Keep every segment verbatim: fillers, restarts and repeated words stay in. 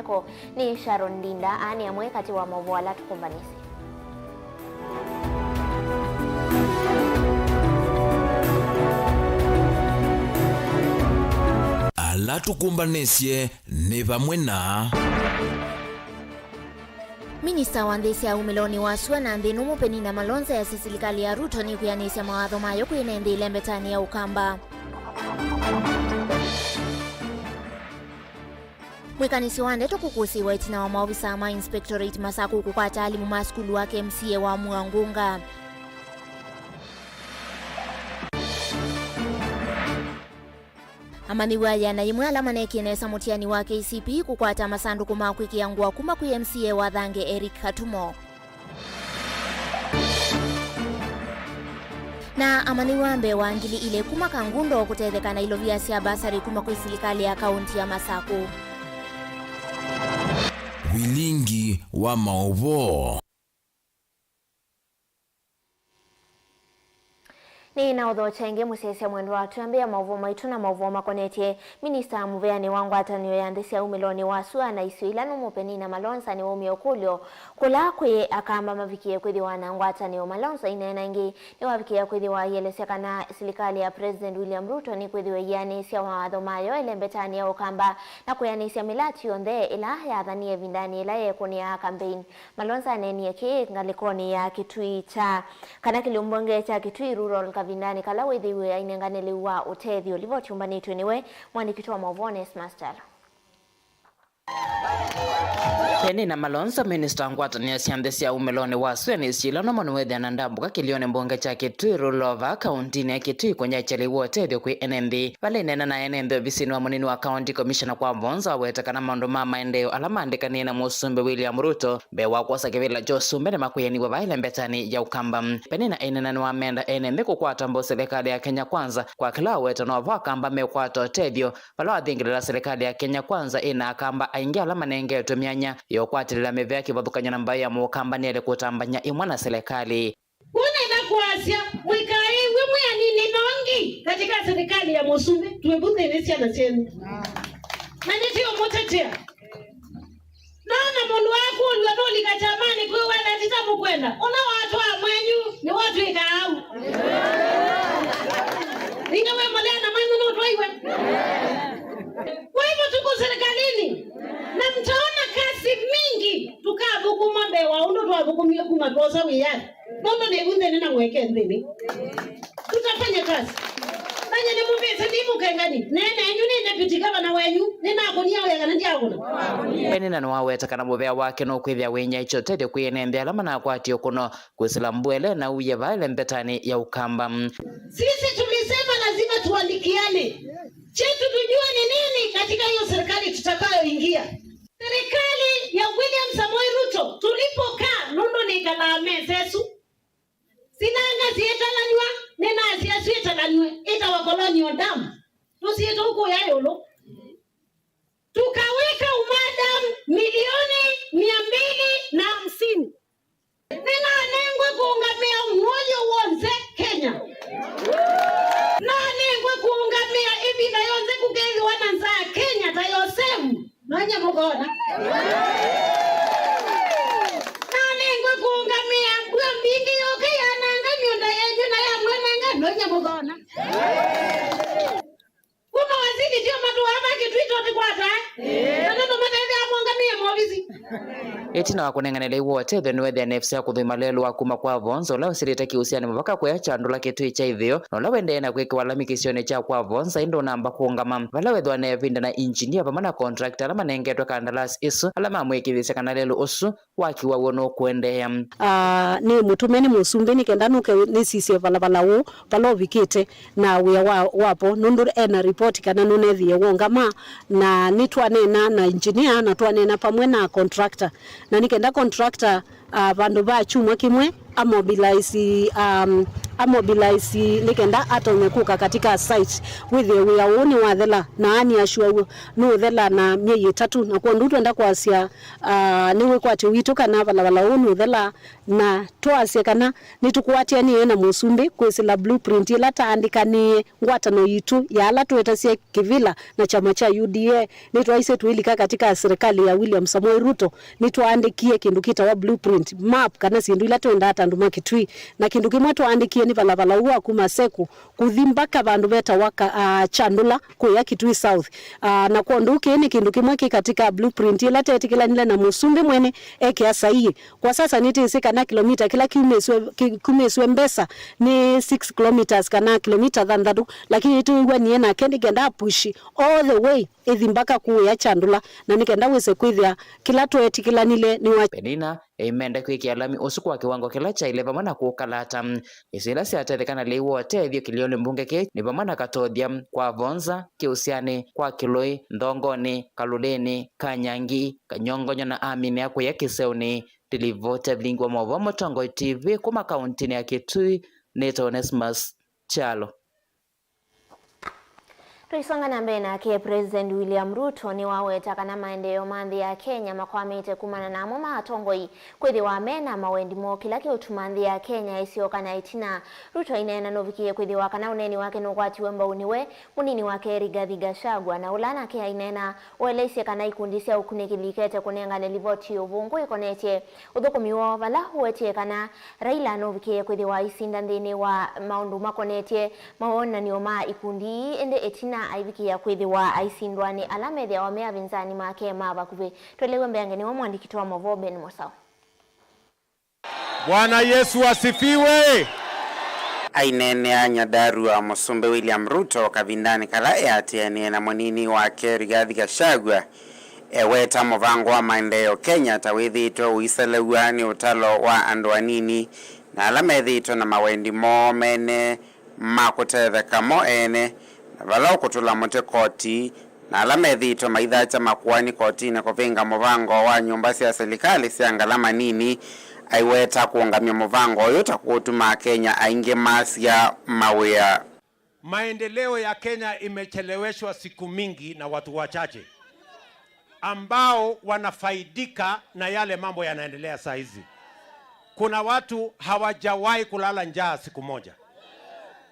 Ko nĩ Sharon Ndinda, aa nĩ amwe katĩ wa maũvoo ala tũkũmbanĩsye. Ala tũkũmbanĩsye nĩ vamwe na Minista wa nthĩ sya umĩlonĩ wa sua na nthĩ nũmũ Penina Malonza easya silikalĩ ya Ruto nĩkwĩanĩsya mawatho mayo kwĩ ene nthĩ ĩlembetanĩ ya Ũkamba. Mwĩkanĩsyo wa ndeto kũkũsĩĩwa ĩtina wa maovisaa ma Inspectorate Masakũ kũkwata alimũ ma sukulu wa K M C A wa Muangunga. Amanyĩw'a ĩana yĩmwe ala maneekie nesa mũtiani wa K C P E kũkwata masandũkũ ma kwĩkĩa ngũa kuma kwĩ M C A wa Thange Eric Katumo. Na amanyĩw'a mbee wa ngili ilĩ kuma Kangundo kũtetheka na ilovia sya basarĩ kuma kwĩ silikalĩ ya kaũnti ya Masakũ. Vilingi wa maũvoo. Nĩ na ũthokya ĩngĩ mũsyaĩĩsya mwendwa, twĩambĩĩa maũvoo maitũ na maũvoo makonetye minista mũveanĩ wa ngwatanĩo ya nthĩ sya umĩlonĩ wa sua na isio ila nũmũ Penina Malonza nĩwaumya ũkũlyo kũla kwĩ Akamba mavikĩe kwĩthĩwa na ngwatanĩo. Malonza aineena ĩngĩ nĩwavikĩĩa kwĩthĩwa aielesya kana silikalĩ ya President William Ruto nĩkwĩthĩwa ĩianĩsya mawatho mayo ĩlembetanĩ ya Ũkamba na kwĩanĩsya mĩlatĩ yonthe ĩla yathanie ĩvindanĩ ĩla yeekũnĩaa kambeini. Malonza aneenie kĩĩ ngalĩkonĩ ya Kitui kya, kana kĩlĩmbonge kya Kitui Rural kavindanĩ kala wĩthĩiwe ainengane lĩu wa ũtethyo. Livoti yũmbanĩtw'e nĩwe mwandĩki witũ wa maũvoo Onesmus Kyalo. Penina Malonza, minista wa ngwatanĩo sya nthĩ sya umĩlonĩ wa sua na isio ila nũmũ nĩwĩthĩa na ndambũka kĩlĩonĩ mbunge kya Kitui Rural kaũntinĩ ya Kitui kũnyaĩĩkya lĩu wa ũtethyo kwĩ ene nthĩ. Vala aineena na ene nthĩ ovisinĩ wa mũnini wa county commissioner kwa Vonza, aweta kana maũndũ ma maendeeo ala maandĩkanĩe na Mũsumbĩ William Ruto mbee wa kwosa kĩvĩla kya ũsumbĩ nĩmakwĩanĩw'a vaa ĩlembetanĩ ya Ũkamba. Penina aineena nĩwamenda ene nthĩ kũkwata mbau silikalĩ ya Kenya Kwanza kwa kĩla aweta no vo Akamba mekwata ũtethyo vala wathingĩlĩla silikalĩ ya Kenya Kwanza ĩna Akamba aingĩ ala manengetwe myanya ya ũkwatĩlĩla mĩvea kĩvathũkany'o na mbaĩ ya Mũkamba nĩyaĩle kũtambany'a ĩmwe na silikalĩ. Kũnena kwasya, mũikaĩw'e mwĩ anini nongi katĩ ka silikalĩ ya mũsumbĩ, twĩvũthĩnĩ syana syenyu. Na nĩtũũmũtetea. Nona mũndũ akũlw'a nũlika kyamanĩ kwĩweta tita mũkwenda, ũla watwaa mwenyu nĩwatw'ĩka au. Ningĩ wĩ mũleana mwenyu nũtwaiwe. Kwa hivyo tuko serikalini na mtaona kazi mingi tukathũkũma mbee wa ũndũ twathũkũmie kuma twosa wĩanĩ. Nũndũ nĩvu nthĩnĩ na mweke nthĩnĩ. Tutafanya kazi. Nanye nĩmũvĩte ndi mũkengani. Nene enyu nĩ deputy governor wenyu. Nĩnakũnia wĩa kana ndiakũna? Penina nĩwaweta kana mũvea wake nũkwĩthĩa wĩnyaĩĩkya ũtethyo kwĩ ene nthĩ ala manakwatie ũkũno kwĩsĩla mbũele na uye vaa ĩlembetanĩ ya Ũkamba. Sisi tulisema lazima tuandikiane. Chetu tujue ni nini katika hiyo serikali tutakayoingia. Serikali ya William Samoei Ruto, tulipokaa, nũndũ nĩkalaa mesa ĩsu, sinanga syĩtalanw'a, nĩnasya syĩtalanw'e, ĩtawa Colonial Dam. Tũsyĩtwa kũya ĩũlũ. Tukaweka umadam milioni mia mbili na hamsini. Nĩnanengwe kũũngamĩa mũoyo w'onthe Kenya. Nanengwe kũũngamĩa ĩvinda yonthe kũkethĩwa na nzaa Kenya ta Yosevu. Nonye mũkona. Nanengwe kũũngamĩa mbua mbingĩ yoka yananga mĩũnda yenyu na yamwananga. Nonye mũkona. Kuma waziri ndio matũaa ma Kitui tũtikwata. Na nũndũ matethĩa mũngamĩe movisi. Ĩtina wa kũnengane lĩu wa ũtethyo, nĩwethĩa N F C ya kũthũima lelũ wa kuma kwa Vonza, ũla ũsilĩte kĩũsianĩ mũvaka kũya kyandũla Kitui kya ĩtheo, na ũla wendee na kwĩkĩwa lami kĩsionĩ kya kwa Vonza, ĩndĩ ũnamba kũũngama vala wethĩwa na ĩvinda na injinia vamwe na contractor ala manengetwe kandalasi ĩsu, ala mamwĩkĩĩthĩsya kana lelũ ũsu wakiwa w'o nũkũendeea. Ah, nĩ mũtũme nĩ mũsumbĩ nĩ kenda nũke nĩsisye valavala ũũ vala ũvikĩte na wĩa wa, wapo, nũndũ ena report kana nũnethĩie wongama, na nĩtwaneena na engineer na twaneena vamwe na contractor, na nĩ kenda contractor, ah, vandũ va kyumwa kĩmwe amobilize, um, amobilize nĩ kenda atonye kũka katika site. Wĩthĩe wĩa ũũ nĩwathela, na ani ashua w'o nũũthela na myei ĩtatũ, na kwondũ twenda kwasya, uh, nĩ wĩkwatyo witũ kana valavala ũũ nũũthela, na twasya kana nĩtũkwatĩanĩe na mũsumbĩ kwĩsĩla blueprint ĩla taandĩkanĩe ngwatano yitũ ya ala twetasye kĩvĩla na kyama kya U D A. Nĩtwaisye twĩlika katika serikali ya William Samoei Ruto, nĩtwaandĩkie kĩndũ kĩtawa blueprint, map, kana syĩndũ ila twendaa ta andũ ma Kitui. Na kĩndũ kĩmwe twaandĩkie nĩ valavala ũũ wa kuma Seku kũthi mbaka vandũ vetawa ka, uh, Chandula kũya Kitui South. Uh, na kwondũ kĩĩ nĩ kĩndũ kĩmwe kĩ katika blueprint ĩla tetĩkĩlanile na mũsumbĩ mwene ekĩa saii. Kwa sasa nĩtĩsĩ kana kilomita kĩla kiumĩsw'e, ki-, kiumĩsw'e mbesa nĩ six kilometers kana kilomita thanthatũ, lakini nĩtwĩw'anie nake nĩ kenda apushi all the way ĩthi mbaka kũya Chandula, na nĩ kenda wĩse kwĩthĩa kĩla tweetĩkĩlanile nĩwa Penina eimenda kwĩkĩa lami ũsu kwa kĩwango kĩla kyaĩle vamwe na kũkalata. Isio ila syatetheka na lĩu wa ũtethyo kĩlĩonĩ mbunge kĩĩ nĩ vamwe na Katothya, kwa Vonza, Kĩũsyanĩ, kwa Kĩlũĩ, Nthongonĩ, Kalũlĩnĩ, Kanyangi, Kanyongonyo na Aminea kũya kĩseũnĩ. Ndĩlivota vilingi wa maũvoo Mũtongoi T V kuma kauntinĩ ya Kitui, nĩtawa Onesmus Kyalo. Tũisonga na mbee nake, President William Ruto nĩwaweta kana maendeeo ma nthĩ ya Kenya makwamĩte kumana na amwe ma atongoi kwĩthĩwa me na mawendi moo, kĩla kĩũtuma nthĩ ya Kenya ĩsyoka na ĩtina. Ruto aineena nũvikĩie kwĩthĩwa kana ũneeni wake nũkwatiwe mbau nĩwe mũnini wake Rigathi Gachagua, na ũla nake aineena ũeleisye kana ikundi sya ũkunĩkĩli ikete kũnengane livoti ũvũngũ ĩkonetye ũthũkũmi woo, vala ũwetie kana Raila nũvikĩie kwĩthĩwa aisinda nthĩnĩ wa maũndũ makonetye mawonany'o ma ikundi ii, ĩndĩ ĩtina aivikĩĩa kwĩthĩwa aisindwa nĩ ala methĩawa me avĩnzani make ma vakuvĩ. Twelewe mbeange nĩwe mwandĩki wa maũvoo Ben Mũsaũ. Bwana Yesu asifiwe. Aineenea Nyandarua, Mũsumbĩ William Ruto kavindanĩ kala eatĩanĩe na mũnini wake Rigathi Gachagua, eweta mũvango wa maendeeo Kenya ta wĩthĩĩtwe ũiselew'a nĩ ũtalo wa andũ anini na ala methĩĩtwe na mawendi moo mene ma kũtetheka mo ene, na vala ũkũtũla mũtĩ koti, na ala methĩĩtwe maithakya makoani kotinĩ kũvĩnga mũvango wa nyũmba sya silikalĩ sya ngalama nini. Aiweta kũũngamya mũvango ũyũ ta kũũtuma Akenya aingĩ masya mawĩa. Maendeleo ya Kenya imecheleweshwa siku mingi na watu wachache ambao wanafaidika na yale mambo yanaendelea saa hizi. Kuna watu hawajawahi kulala njaa siku moja.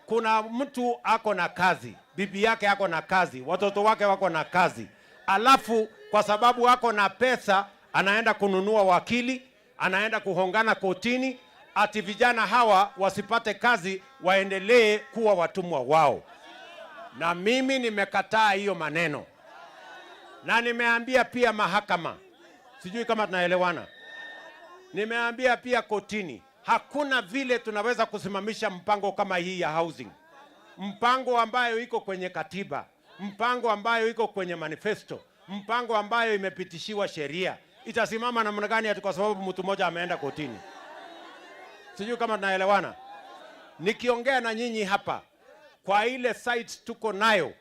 Kuna mtu ako na kazi, bibi yake ako na kazi, watoto wake wako na kazi, alafu kwa sababu ako na pesa, anaenda kununua wakili, anaenda kuhongana kotini, ati vijana hawa wasipate kazi, waendelee kuwa watumwa wao. Na mimi nimekataa hiyo maneno. Na nimeambia pia mahakama, sijui kama tunaelewana. Nimeambia pia kotini, hakuna vile tunaweza kusimamisha mpango kama hii ya housing. Mpango ambayo iko kwenye katiba, mpango ambayo iko kwenye manifesto, mpango ambayo imepitishiwa sheria, itasimama namna gani ati kwa sababu mtu mmoja ameenda kotini? Sijui kama tunaelewana. Nikiongea na nyinyi hapa, kwa ile site tuko nayo,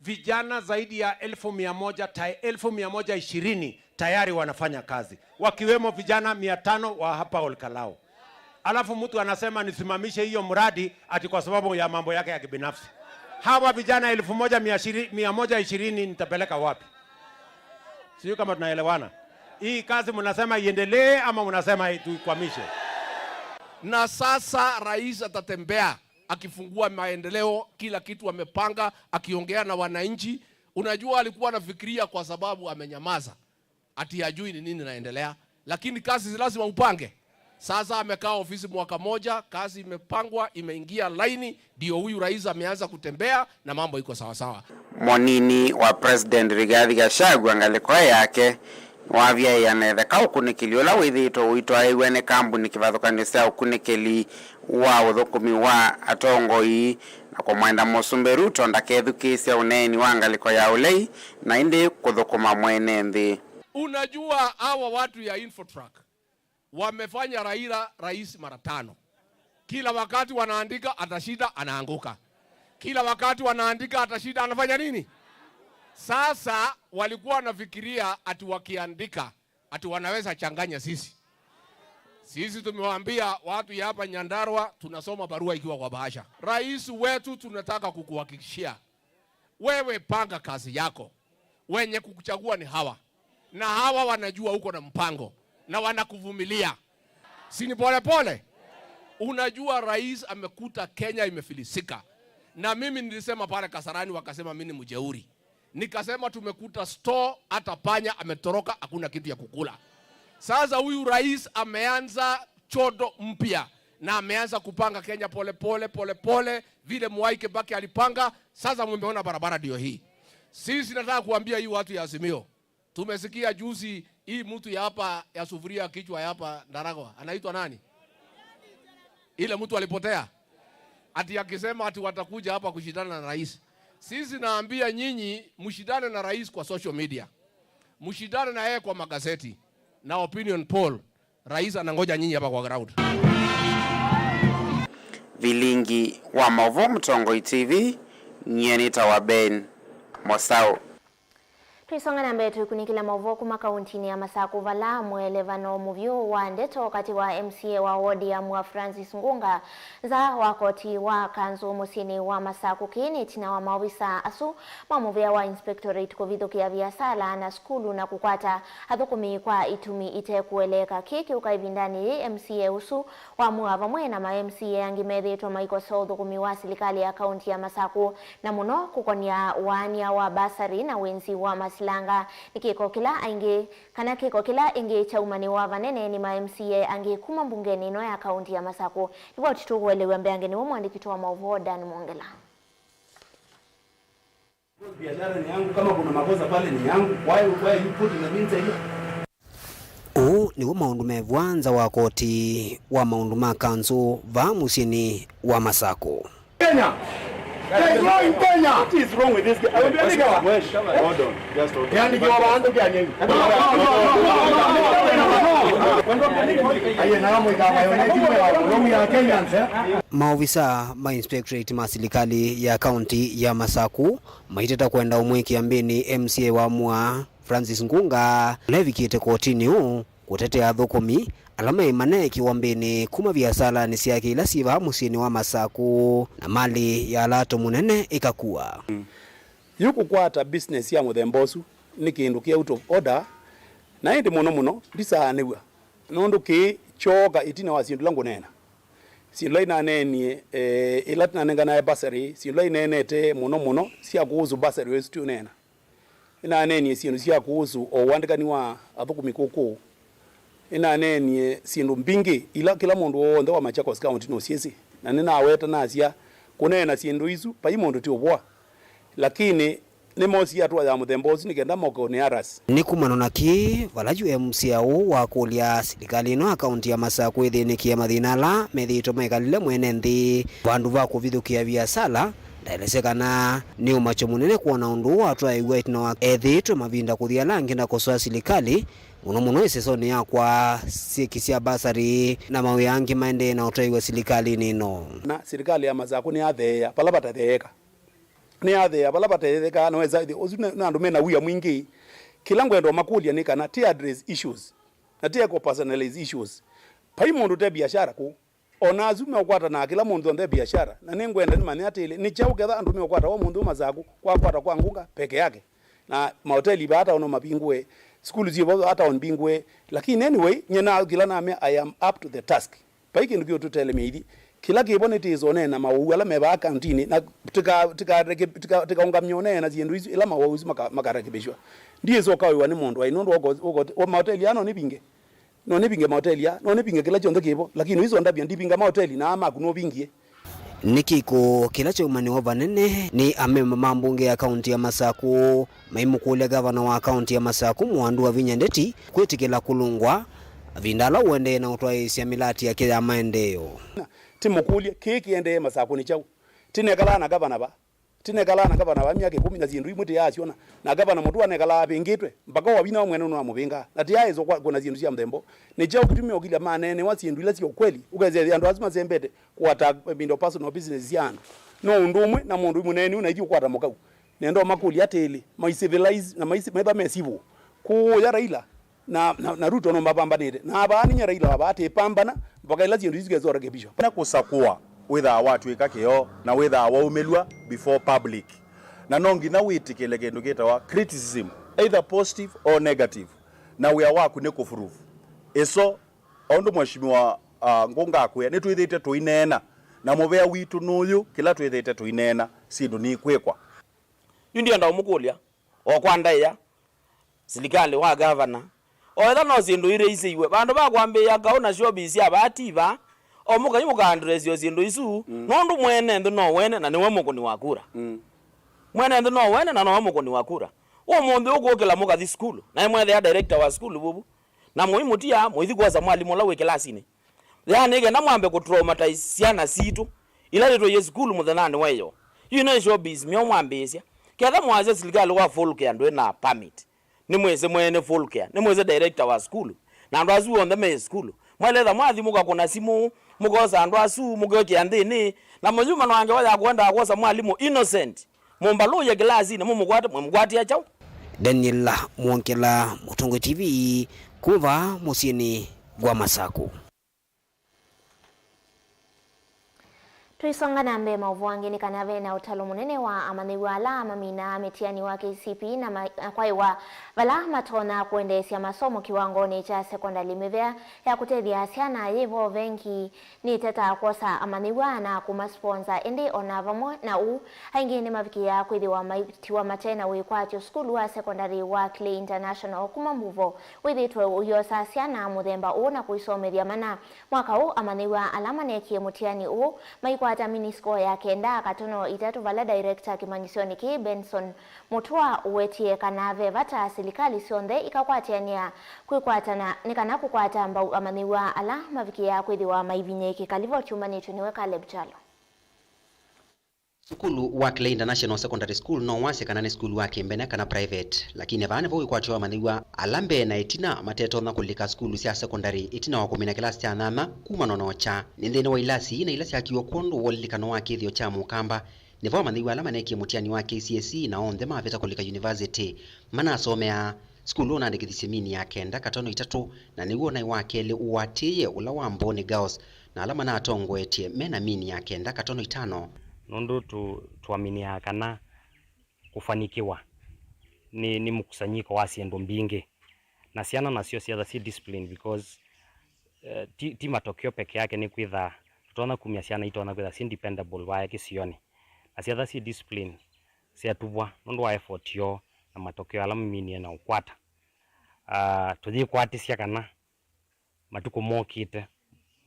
vijana zaidi ya elfu mia moja ta-, elfu mia moja ishirini tayari wanafanya kazi, wakiwemo vijana mia tano wa hapa Olkalau. Alafu mtu anasema nisimamishe hiyo mradi ati kwa sababu ya mambo yake ya kibinafsi. Hawa vijana elfu moja mia ishirini nitapeleka wapi? Sijui kama tunaelewana. Hii kazi mnasema iendelee ama mnasema tuikwamishe? Na sasa rais atatembea akifungua maendeleo, kila kitu amepanga, akiongea na wananchi. Unajua, alikuwa anafikiria kwa sababu amenyamaza, ati hajui ni nini inaendelea, lakini kazi lazima upange. Sasa amekaa ofisi mwaka moja, kazi imepangwa, imeingia laini, ndio huyu rais ameanza kutembea na mambo iko sawasawa. Mũnini wa President Rigathi Gachagua ngalĩko yake nĩwavyaĩe na ĩtheka ũkunĩkĩli ũla wĩthĩĩtwe ũitwaĩw'a nĩ kambuni kĩvathũkany'o sya ũkunĩkĩli wa ũthũkũmi wa atongoi, na kũmwenda Mũsumbĩ Ruto ndakethukĩĩsya ũneeni wa ngalĩko ya ũlei, na ĩndĩ kũthũkũma mwene nthĩ. Unajua, hawa watu ya Infotrak wamefanya Raila rais mara tano. Kila wakati wanaandika atashinda, anaanguka. Kila wakati wanaandika atashinda, anafanya nini? Sasa walikuwa wanafikiria ati wakiandika ati wanaweza changanya sisi. Sisi tumewaambia watu ya hapa Nyandarua, tunasoma barua ikiwa kwa bahasha. Rais wetu, tunataka kukuhakikishia, wewe panga kazi yako. Wenye kukuchagua ni hawa. Na hawa wanajua uko na mpango. Na wanakuvumilia. Si ni pole pole? Unajua rais amekuta Kenya imefilisika. Na mimi nilisema pale Kasarani, wakasema mimi ni mjeuri. Nikasema tumekuta store, hata panya ametoroka, hakuna kitu ya kukula. Sasa huyu rais ameanza chodo mpya na ameanza kupanga Kenya pole pole, pole pole, vile Mwai Kibaki alipanga. Sasa mumeona barabara ndio hii. Sisi nataka kuambia hii watu ya Azimio. Tumesikia juzi hii mtu ya hapa ya sufuria kichwa ya hapa Ndaragwa. Anaitwa nani? Ile mtu alipotea. Ati akisema ati watakuja hapa kushindana na rais. Sisi naambia nyinyi, mshindane na rais kwa social media. Mshindane na yeye kwa magazeti na opinion poll. Rais anangoja nyinyi hapa kwa ground. Vilingi wa maũvoo Mũtongoi T V, nyie nĩtawa Ben Mosau. Twĩsonga na mbee, twĩkunĩkĩla maũvoo kuma kauntinĩ ya Masakũ, vala mũelevano mũvyũ wa ndeto katĩ wa M C A wa wodi ya Mua Francis Ngunga nza wa koti wa kanzũ mũsyĩnĩ wa Masakũ. Kĩĩ nĩ ĩtina wa maovisa asu ma mũvĩa wa inspectorate kũvithũkĩa viasala na sukulu na kũkwata athũkũmi kwa itumi itekũeleeka. Kĩĩ kĩũka ĩvindanĩ yĩĩ M C A ũsu wa Mua vamwe na ma M C A angĩ methĩĩtwe maikosa ũthũkũmi wa silikalĩ ya kaunti ya Masakũ, na mũno kũkonia waania wa basari na wĩnzi wa masilanga. Nĩ kĩko kĩla aingĩ, kana kĩko kĩla ĩngĩ kyaumaniwa vanene nĩ ma M C A angĩ kuma mbungenĩ ĩno ya kaunti ya Masakũ. Livoti tũkũelew'a mbeange nĩwe mũandĩki witũ wa maũvoo Dan Mwongela. Biashara ni yangu, kama kuna makosa pale ni yangu. Why, why you put in the meantime? Ũũ nĩw'o maũndũ mevwa nza wa koti wa maũndũ ma kanzũ vaa mũsyĩnĩ wa Masakũ. Kenya! Destroying Kenya! What is wrong with this guy? I will be a leader. Hold on. Just hold on. Yaani, ndio waanze kuanyenga. Aye, na kama ikawa, unajua, wrong ya Kenyans, eh? Maovisa ma inspectorate ma silikalĩ ya kaunti ya Masakũ maiteta kwenda ũmwe kĩambĩnĩ M C A wa Mua Francis Ngunga, ũla evikĩte kotinĩ ũũ kũtetea athũkũmi ala maĩ maneekiwa mbĩnĩ kuma viasalanĩ syake ila syĩ vaa mũsyĩnĩ wa Masakũ, na malĩ ya lato mũnene ĩkakua. Yu kũkwata business ya mũthemba ũsu nĩ kĩndũ kĩ out of order, na ĩndĩ mũno mũno ndisaanĩw'a, nũndũ kĩĩ kyooka ĩtina wa syĩndũ ila ngũneena. Syĩndũ ila inaneenie, eh, ĩla nanenganae bursary, syĩndũ ila ineenete mũno mũno sya kũhusu bursary ĩsu tũneena. Nĩnaneenie syĩndũ sya kũhusu o ũandĩkani wa athũkũmi kũkũ. Nĩnaneenie syĩndũ mbingĩ ila kĩla mũndũ w'onthe wa Machakos County nũsyĩsĩ, na nĩnaweta nasya, kũneena syĩndũ isu vai mũndũ ti ũvwa, lakini nĩmosie hatua ya mũthemba ũsu nĩ kenda moke ũnĩ harass. Nĩ kumana na kĩĩ, vala yu M C A ũũ wakũlya silikalĩ ĩno ya kaunti ya Masakũ ĩthĩnĩkĩe mathĩna ala methĩĩtwe maikalile mwene nthĩ vandũ va kũvithũkĩa viasala. Ndaelesya kana nĩ ũmakyo mũnene kwona ũndũ ũũ watwaĩw'a ĩtina wa ethĩĩtwe mavinda kũthi ala angĩ na kũsoa silikalĩ, mũno mũno ĩsesonĩ ya kwa syĩki sya basarĩ na mawĩa angĩ maendee na ũtwaĩw'a silikalĩnĩ ĩno. Na silikalĩ ya Masakũ nĩyatheea vala vatatheeka. Nĩyatheea vala vatatheeka, na wesa ĩthĩ, ũsu nĩ, nĩ andũ mena wia mwingĩ. Kĩla ngwenda ũmakũlya nĩ kana ti address issues, na ti eko personalize issues. Vai mũndũ ũte biashara kũu. O na asu meũkwatana na kĩla mũndũ onthe biashara, na nĩngwenda nĩmanye atĩlĩ, nĩ kyaũ ketha andũ meũkwata ũmũnthĩ ũũ Masakũ, kwakwata kwa Ngunga peke yake, na mahoteli vaa town mavingũe, sukulu syĩ vaa town mbingũe. Lakini anyway, nyie na kĩla namea, I am up to the task. Vai kĩndũ kĩũtũtelemya ithi. Kĩla kĩvo nĩtĩĩsa ũneena mawau ala me vaa kauntinĩ, na tĩka-, tĩkareke-, tĩka-, tĩkaũngamya ũneena syĩndũ isu ĩla mawau isu maka-, makarekebishwa. Ndiĩsa ũkaũĩwa nĩ mũndũ ai, nũndũ woko-, woko-, mahoteli aa no nĩvinge. No nĩvinge mahoteli aa, no nĩvinge kĩla kyonthe kĩvo, lakini ũisondavya ndivinga mahoteli na aa maku nũvingie. Nĩ kĩko kĩla kyaumanĩwa vanene nĩ amemba ma mbunge ya kaunti ya Masakũ maimũkũlya gavana wa kaunti ya Masakũ Mwandu Wavinya Ndeti kwĩtĩkĩla kũlũngwa mavinda ala ũendee na ũtwaĩĩsya mĩlati yake ya maendeeo. Tĩmũkũlye, kĩĩ kĩendee Masakũ nĩ kyaũ? Tĩnekalaa na gavana va? Tĩnekalaa na gavana va myaka ĩkũmi na syĩndũ imwe tĩyaasyona. Na gavana Mũtua anekalaa avĩngĩtwe, mpaka wa vinya wa mwene nũamũvĩngaa. Na tĩyaaĩsa kwa-, kwona syĩndũ sya mũthemba ũũ. Nĩ kyaũ kĩtumi o kĩla maneenewa syĩndũ ila sya ũkweli, ũkethĩa andũ asu masembete kũata ĩvinda personal business sya andũ? No ũndũ ũmwe na mũndũ mũneeni ũnaithi ũkwata mũkau. Nenda ũmakũlya atĩlĩ, mai civilize na mai-, maitha me civil. Kũũya Raila, na, na, na Ruto no mapambanĩte. Na avaa nĩnya Raila wavaa atĩpambana mpaka ĩla syĩndũ isu sikesorekebishwa. Na kũsakũa wĩthaa watw'ĩka kĩoo na wĩthaa waumĩlw'a before public. Na no nginya wĩtĩkĩle kĩndũ kĩtawa criticism, either positive or negative. Na wĩa waku nĩ kũprove. Ĩso, o ũndũ Mheshimiwa, ah, Ngũnga akwĩa, nĩtwĩthĩĩte tũineena. Na mũvea witũ nũyũ, kĩla twĩthĩĩte tũineena, syĩndũ nikwĩkwa. Yu ndienda ũmũkũlya, o kwa ndaĩa, silikalĩ wa gavana, o etha no syĩndũ irĩ isĩiwe, vandũ va kwambĩĩa kaũ na showbiz sya vaa ti vaa, o mũkai mũkaandresio syĩndũ isu, mm, nũndũ mwene nthĩ no wene na nĩwe mũkũni wa kura. Mm. Mwene nthĩ no wene na nowe mũkũni wa kura. Ũmũnthĩ ũkũkĩla mũkathi sukulu, naĩ mwethĩa director wa sukulu vuvu, na mũimũtia mũithi kwosa mwalimũ ũla wĩ kĩlasinĩ. Yaani, nĩ kenda mwambe kũtraumatize syana sitũ, ila nĩtwaie sukulu mũthenyanĩ wa ĩyoo. Yu nĩ showbiz myo mwambĩĩsya. Ketha mwasya silikalĩ wa Full Care ndwĩ na permit, nĩmwĩsĩ mwene Full Care, nĩmwĩsĩ director wa sukulu, na andũ asu onthe me sukulu. Mwaletha mwathi mũkakũna simũ, mũkosa andũ asu, mũkekĩa nthĩnĩ, na mũyuma no ngewa ya kwendaa kwosa mwalimũ innocent. Mũmbalũũye kĩlasinĩ, mũmũkwate, mwĩmũkwatĩa kyaũ? Daniel Mwongela, Mũtongoi T V, kuma mũsyĩnĩ wa Masaku. Tũisonga na mbee, maũvoo angĩ nĩ kana ve na ũtalo mũnene wa amanyĩw'a ala maminaa mĩtiani wa K C P E na ma-, na kwaĩwa vala matonya kũendeesya masomo kĩwangonĩ kya sekondalĩ. Mĩvea ya kũtethya syana yĩ vo vengi nĩtetaa kwosa amanyĩw'a na kũmasponsa, ĩndĩ o na vamwe na ũu, aingĩ nĩmavikĩaa kwĩthĩwa maitiwa mate na wĩkwatyo. Sukulu wa sekondalĩ wa Clay International kuma Mbuvo wĩthĩĩtwe ũyosa syana mũthemba ũũ na kũisomethya mana. Mwaka ũũ, amanyĩw'a ala maneekie mũtiani ũũ maikwata mini score ya kenda katono itatũ, vala director kĩmanyĩsyonĩ kĩĩ Benson Mũtũa ũwetie kana ve vata silikalĩ syonthe ikakwatĩanĩa kwĩkwatana nĩ kana kũkwata mbau amanyĩw'a ala mavikĩaa kwĩthĩwa maivinyĩĩkĩka. Livoti yumanĩtw'e nĩwe Caleb Kyalo. Sukulu wa Clay International Secondary School no wasye kana nĩ sukulu wa kĩmbene kana private, lakini vaa nĩvo wĩkwatyo wa amanyĩw'a ala mbee na ĩtina matetonya kũlika sukulu sya sekondalĩ ĩtina wa kũmina kĩlasi kya nyanya kuma nono kya nĩ nthĩnĩ wa ilasi na ila syakiwe kwondũ wa ũlilikano wa kĩthĩo kya Mũkamba. Nĩvo amanyĩw'a ala maneekie mũtiani wa K C S E na onthe mavĩta kũlika yunivasĩtĩ manasomeaa. Sukulu ũnaandĩkĩthisye mini ya kenda katono itatũ, na nĩw'o ũnaĩ wa kelĩ ũatĩĩe ũla wa Mbooni Girls, na ala manatongoetye me na mini ya kenda katono itano. Nũndũ tũ-, tũaminĩaa kana kũfanikiwa nĩ, nĩ mũkusanyiko wa syĩndũ mbingĩ, na syana nasyo syetha syĩ discipline because, eh, ti, ti matokeo peke yake nĩ kwĩtha tũtonya kumya syana itonya kwĩtha syĩ dependable vaya kĩsionĩ, na syetha syĩ discipline, syatuvwa nũndũ wa effort yoo na matokeo ala maminie na ũkwata. Ah, tũyĩkwatĩsya kana matukũ mokĩte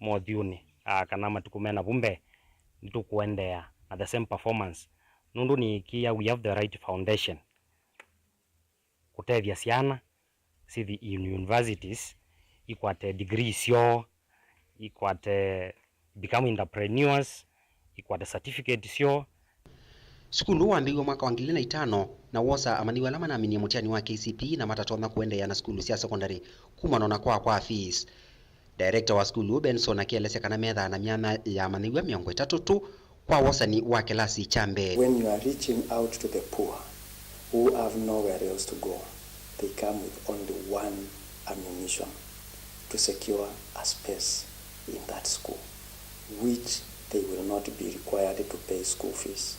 mothyũnĩ, ah, kana matukũ me navu mbee, nĩtũkũendeea na the same performance, nũndũ nĩĩkĩĩa we have the right foundation kũtethya syana sithi in universities, ikwate degree syoo, ikwate become entrepreneurs, ikwate certificate syoo. Sukulu ũũ wambĩĩiwe mwaka wa ngili ilĩ na itano, na wosa amanyĩw'a ala manaminie mũtiani wa K C P E na matatonya kũendeea na sukulu sya sekondalĩ kumana na kwaa kwa fees. Director wa sukulu ũũ, Benson, akelesya kana methaa na myanya ya amanyĩw'a mĩongo ĩtatũ tu kwa wosani wa kĩlasi kya mbee. When you are reaching out to the poor who have nowhere else to go, they come with only one ammunition to secure a space in that school, which they will not be required to pay school fees.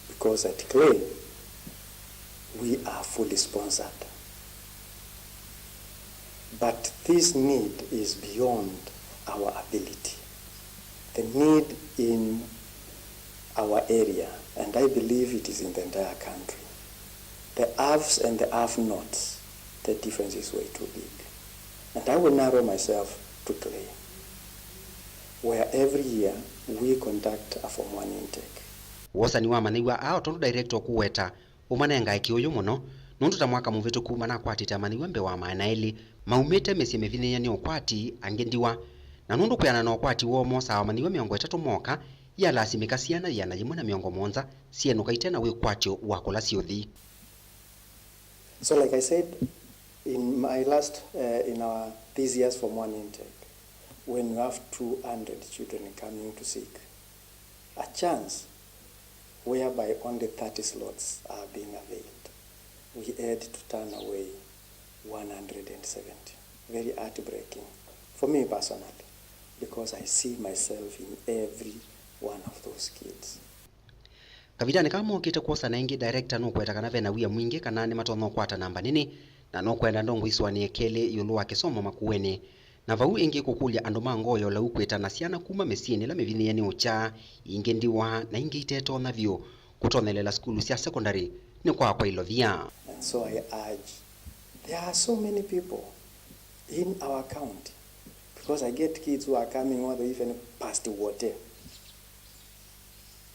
Because at Clay, we are fully sponsored. But this need is beyond our ability. The need in our area, and I believe it is in the entire country, the haves and the have-nots, the difference is way too big. And I will narrow myself to Clay, where every year we conduct a form one intake. Wosani wa amanyĩw'a aa, o tondũ director ũkũweta, ũmanengae kĩũyũ mũno, nũndũ ta mwaka mũvĩtũku manakwatĩte amanyĩw'a mbee wa maana elĩ maumĩte mĩsyĩ mĩvinyĩĩe nĩ ũkwati, angĩ ndiwa. Na nũndũ kwĩanana na ũkwati woo, mosaa amanyĩw'a mĩongo ĩtatũ moka, yalasimĩka syana ĩana yĩmwe na mĩongo mũonza syenũka ite na wĩkwatyo wa kũla syũthi. So, like I said, in my last, uh, in our, this year's form one intake, when you have two hundred children coming to seek a chance whereby only thirty slots are being availed, we had to turn away one hundred seventy. Very heartbreaking for me personally, because I see myself in every one of those kids. Kavindanĩ kaa mokĩte kwosana ĩngĩ, director nũkweta kana vena wia mwingĩ kana nĩmatonya ũkwata namba nene, na nũkwenda ndongoi isũanĩe kelĩ ĩũlũ wa kĩsomo Makueni. Na vau ĩngĩ kũkũlya andũ ma ngoo ya ũlau kwĩtana syana kuma mĩsyĩnĩ ĩla mĩvinyĩĩe nĩ ũkya, ingĩ ndiwa, na ingĩ itetonya vyũ kũtonyelela sukulu sya sekondalĩ nĩ kwa kwailũvya. And so I urge, there are so many people in our county, because I get kids who are coming all the way even past Wote.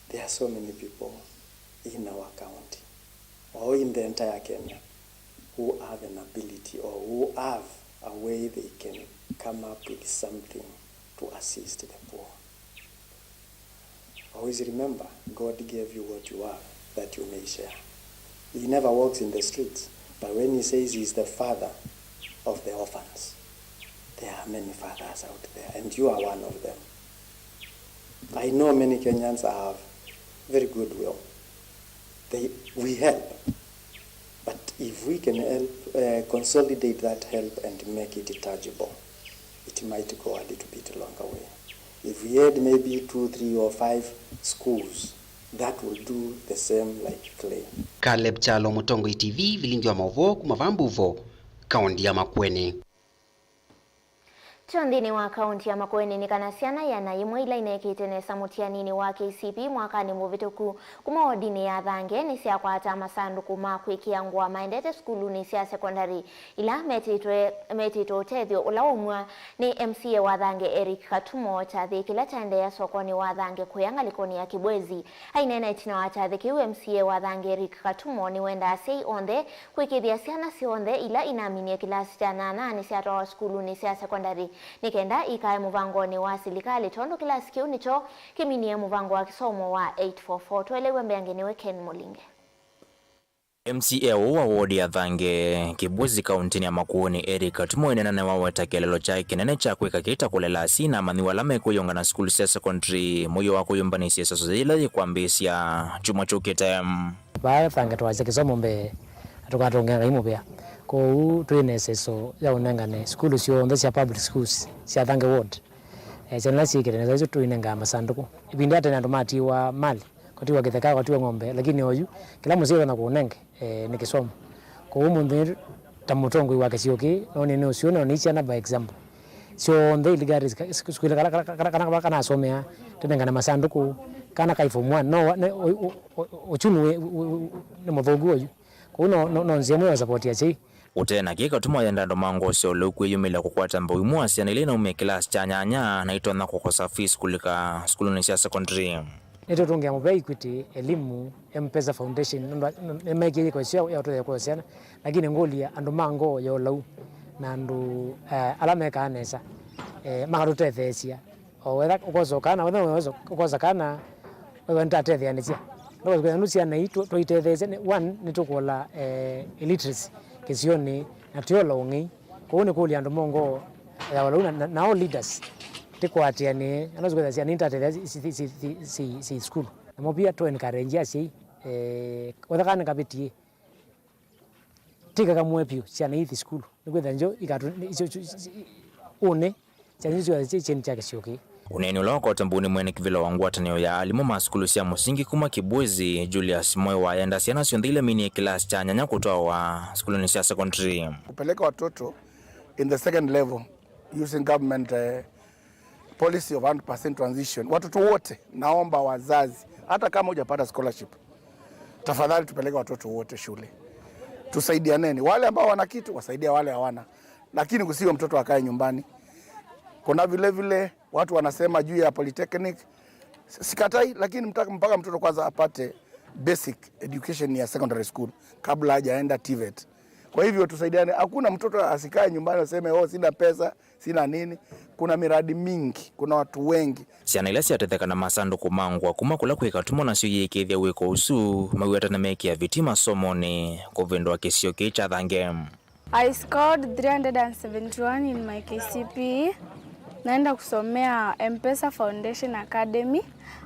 There are so many people in our county or in the entire Kenya who have an ability or who have a way they can come up with something to assist the poor. Always remember, God gave you what you have that you may share. He never walks in the streets, but when he says he is the father of the orphans, there are many fathers out there, and you are one of them. I know many Kenyans have very good will. They, we help. But if we can help, uh, consolidate that help and make it tangible, it might go a little bit longer way. If we had maybe two, three, or five schools, that will do the same like Clay. Caleb Kyalo, Mũtongoi T V, vilingi wa maũvoo kuma vaa Mbuvo, kaũnti ya Makueni. Kyo nthĩnĩ wa kaũnti ya Makueni nĩ kana syana ĩana yĩmwe ila inekĩte nesa mũtianinĩ wa K C P mwakanĩ mũvĩtũku kuma wodinĩ ya Thange nĩsyakwata masandũkũ ma kwĩkĩa ngũa maendete sukulunĩ sya sekondalĩ ila metĩtwe, metĩtwe ũtethyo ũla waumw'a nĩ M C A wa Thange Eric Katumo kyathĩ kĩla kyaendeea sokonĩ wa Thange kũya ngalĩkonĩ ya Kibwezi. Aineena ĩtina wa kyathĩ kĩu, M C A wa Thange Eric Katumo nĩwendaa asyai onthe kwĩkĩĩthya syana syonthe ila inaminie kĩlasi kya nyanya nĩsyatwawa sukulunĩ sya sekondalĩ nĩ kenda ikae mũvangonĩ wa silikalĩ, tondũ kĩlasi kĩu nĩkyo kĩminie mũvango wa kĩsomo wa eight four four. Tũelew'e mbeange nĩwe Ken Mũlinge. M C A ũũ wa wodi ya Thange, Kibwezi, kaũntĩnĩ ya Makueni, Eric Katumo, aineena nĩwaweta kĩeleelo kyaĩ kĩnene kya kwĩka kĩĩ ta kũlela asyai na amanyĩw'a ala mekwĩyũngana sukulu sya sekondalĩ mũio wa kũyũmbanĩsya ĩseso yĩla yĩkwambĩĩsya kyumwa kyũkĩte. Vaa Thange twasya kĩsomo mbee, na tũkatũngĩa Ngai mũvea. Kwoou twĩ na ĩseso ya ũnengane sukulu syonthe sya public schools sya Thange ward. Eh, syana ila syĩkĩte nesa isu tũinengaa masandũkũ. Ĩvinda ya tene andũ matiwa mali, kwatiwa kĩtheka, kwatiwa ng'ombe, lakini oyu kĩla mũsyai ũtonya kũũnenge, eh, nĩ kĩsomo. Kwoou ũmũnthĩ ta mũtongoi wa kĩsio kĩĩ, nonie nĩ ũsio, nonie syana by example. Syonthe illegal sukulu kala, kala, kala, kala, kala kanasomea, tũnengane masandũkũ, kana kai form one, no, ne, o, o, o, uchumi wĩ, wĩ, wĩ, nĩ mũthũku oyu. Kwoou no, no, no nzĩa ĩmwe ya support asyai. Ũtee na kĩĩ, Katumo ayenda andũ ma ngoo sya ũlau kwĩyumĩlya kũkwata mbau imwe wa syana ila inaumĩa kĩlasi kya nyanya na itonya kũkosa fees kũlika sukulunĩ sya sekondalĩ. Nĩtũtũngĩa mũvea Equity, Elimu, M-Pesa Foundation, nũndũ nĩmekie yĩko ĩsu ya ũtethya kwa syana, lakini ngũlya andũ ma ngoo ya ũlau na andũ, eh, ala mekaa nesa, eh, makatũtetheesya. O wetha ũkosa kana, wetha ũkosa kana, wetha nĩtatetheanĩsya. Ndũkasũkĩa nũ syana ii tũ-, tũitetheesya, nĩ, one, nĩtũkũla, eh, illiteracy kĩsionĩ, na tũyola ũng'ei. Kwoou nĩkũlya andũ ma ngoo ya ũlau na, na, na all leaders, tĩkwatĩanĩe, andũ sũkĩa syana ii nĩtatetheesya si, si, si, si, si, si school. Namo pia tũ encourage asyai, eh, wetha kana nĩkavĩtie, tĩkakamũe vyũ syana ithi sukulu, nĩkwĩthĩa njo ikatũ-, isu-, isu-, isu-, ũnĩ, syana isu syĩ kyeni kya kĩsio kĩĩ. Ũneeni ũla wakwatwe mbau nĩ mwene kĩvĩla wa ngwatanĩo ya alimũ ma sukulu sya mũsingi kuma Kibwezi, Julius Moi, wayenda syana syonthe ila minie kĩlasi kya nyanya kũtwawa sukulunĩ sya sekondalĩ. Kupeleka watoto in the second level using government, eh, policy of hundred percent transition. Watoto wote, naomba wazazi, hata kama hujapata scholarship, tafadhali tupeleke watoto wote shule. Tusaidianeni. Wale ambao wana kitu, wasaidia wale hawana. Lakini kusiwe mtoto akae nyumbani. Kuna vile vile watu wanasema juu ya polytechnic. S-, sikatai, lakini mtaka, mpaka mtoto kwanza apate basic education ya secondary school kabla hajaenda TVET. Kwa hivyo tusaidiane. Hakuna mtoto asikae nyumbani aseme, "Oh, sina pesa." Sina nini, kuna miradi mingi, kuna watu wengi. Syana ila syatetheka na masandũkũ ma ngũa kuma kũla kwĩ Katumo nasyo iyĩkĩĩthya wĩko ũsu, mawĩweta nĩmekĩa viti masomonĩ kũvĩndũa kĩsio kĩĩ kya Thange. I scored three hundred and seventy-one in my K C P E. Naenda kusomea M-Pesa Foundation Academy.